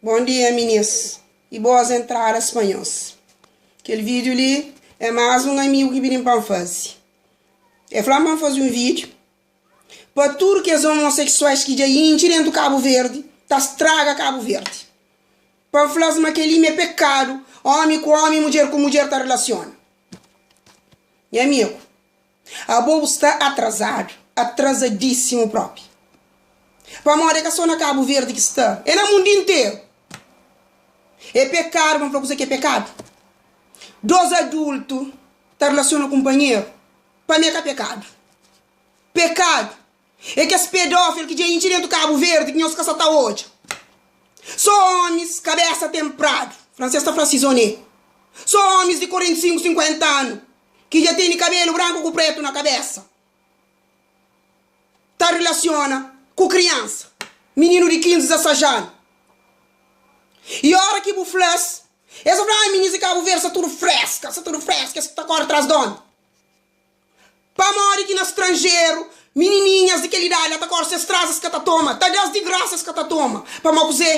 Bom dia minis e boas entradas pa nhos. Kel vídeo li é más um amigo ki pidi-m pa N faze. El fla-m pa N faze um vídeo pa tudu kes homossexuais ki dja intxi dentu Cabo Verde ta straga Cabo Verde. Pa N fla-s ma kel-li ma é pekadu omi ku omi mudjer ku mudjer ta relaciona. Nha amigo, Abo bu sta atrazadu, atrazadíssimu propi. Pamodi é ka só na Kabu Verdi ki sta, é na mundu interu. É pekadu, pa N fla kuzê ki é pekadu? Dos adultu ta relasiona kunpanheru, pa mi é ka pekadu. Pekadu é kes pedófilo ki dja intxi dentu Kabu Verdi ki nhos ka sa ta odja. Só omis kabésa tenpradu, fransês ta fla sizoné, só omis di 45, 50 anu ki dja tene kabelu branku ku pretu na kabesa ta rilasiona ku kriansa, mininu di 15, 16 anu. I ora ki bu fla-s, es ta fla, ah, minis di Kabu Verdi sta tudu freska, sta tudu freska, es ta kore tras di omi. Pamodi ki na stranjeru, minininhas di kel idadi la ta kore ses tras, es ka ta toma, ta da-s di grasa es ka ta toma. Pamodi kuzê?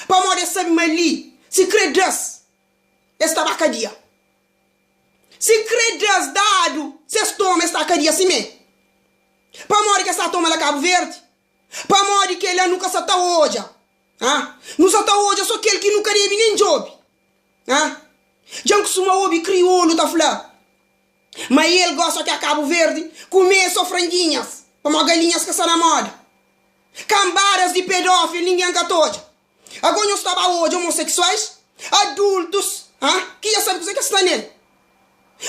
Pamodi es sabe ma li, si kre da-s, es ta ba kadia. Si kre da-s dadu, ses toma es ta kadia simé. Pamodi ki es ta toma la Kabu Verdi? Pamodi kela nu ka sa ta odja? Ha? Nu sa ta odja so kel ki nu ka debe nen djobe. Ha? Dja N kustuma obi kriolu ta fla ma el gosta ki a Kabu Verdi kume so franginhas pamodi galinhas ka sa na moda. Kambadas di pedófilo ningen ka ta odja. Ago nhos ta ba odja homoseksuais adultus ha ki dja sabe kuze ke sta nel.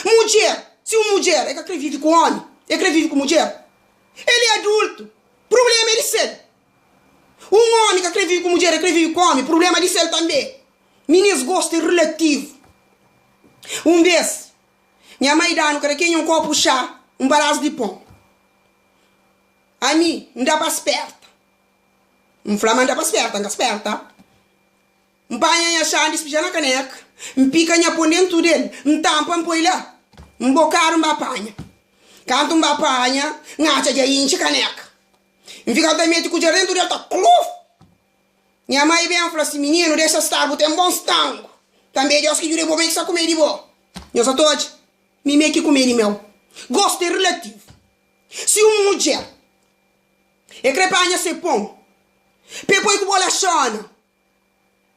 Mudjer, si un mudjer e ka kre vive ku omi, e kre vive ku mudjer, el e adultu, prublema e di sel. Un omi ka kre vive ku mudjer, e kre vive ku omi, prublema di sel tanbe. Minis gostu e relativu. Un bes, nha mai danu kada kenha un kopu xá, un padas di pon. Ami, N da pa sperta. N fla ma N da pa sperta, N ka sperta. N panha nha xá, N dispija na kaneka, N pika nha pon dentu del, N tampa, N poi la. Un bokadu N ba panha. Kantu N ba panha, N atxa dja intxi kaneka. N fika ta mete kudjer dentu del ta kluf! Nha mai ben fla si, Mininu, dexa sta, bu ten bon stangu. Tanbe Deus ki djuda bo, mi ki sta kume di bo. Nhos sa ta odja, mi me ki kume di meu. Gostu é relativu. Si un mudjer E kre panha se pon p'e poi ku bolaxona.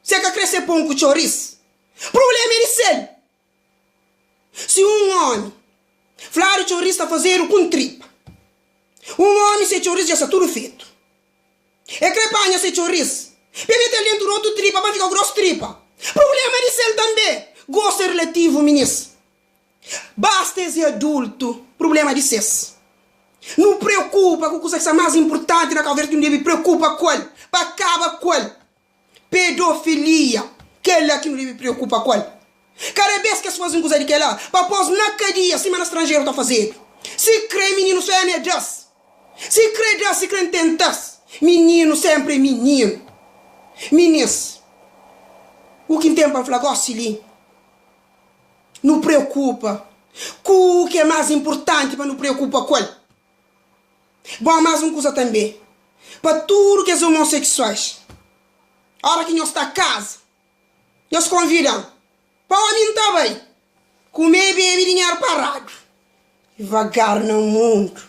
Si e ka kre se pon ku txoris, prublema é di sel. Si un omi fladu txoris ta fazedu ku un tripa, un omi se txoris dja sta tudu fetu. E kre panha se txoris p'e mete-l dentu di otu tripa pa fika ku dos tripa, prublema é di sel tanbe. Gostu é relativu, minis. Basta es é adultu, prublema di ses. Nu preokupa ku kuza ki sta más inpurtanti na Kabu Verdi ki nu debe preokupa ku el pa kaba ku el, pedofilia. Kel-la ki nu debe preokupa ku el. Kada bes ki es faze un kuza di kel-la, pa pô-s na kadia sima na stranjeru ta fazedu. Si krê mininus fémia da-s, si krê da-s, si krê N tenta-s. Mininu sénpri é mininu. Minis, u ki N ten pa N fla gósi li? Nu preokupa ku u ki é más inpurtanti pa nu preokupa ku el. Bon, más un kuza tanbê, pa tudu kes omoseksuais, óra ki nhos ta kaza, nhos konvida-m pa omi N ta bai kume i bebe dinheru paradu. Divagar na mundu.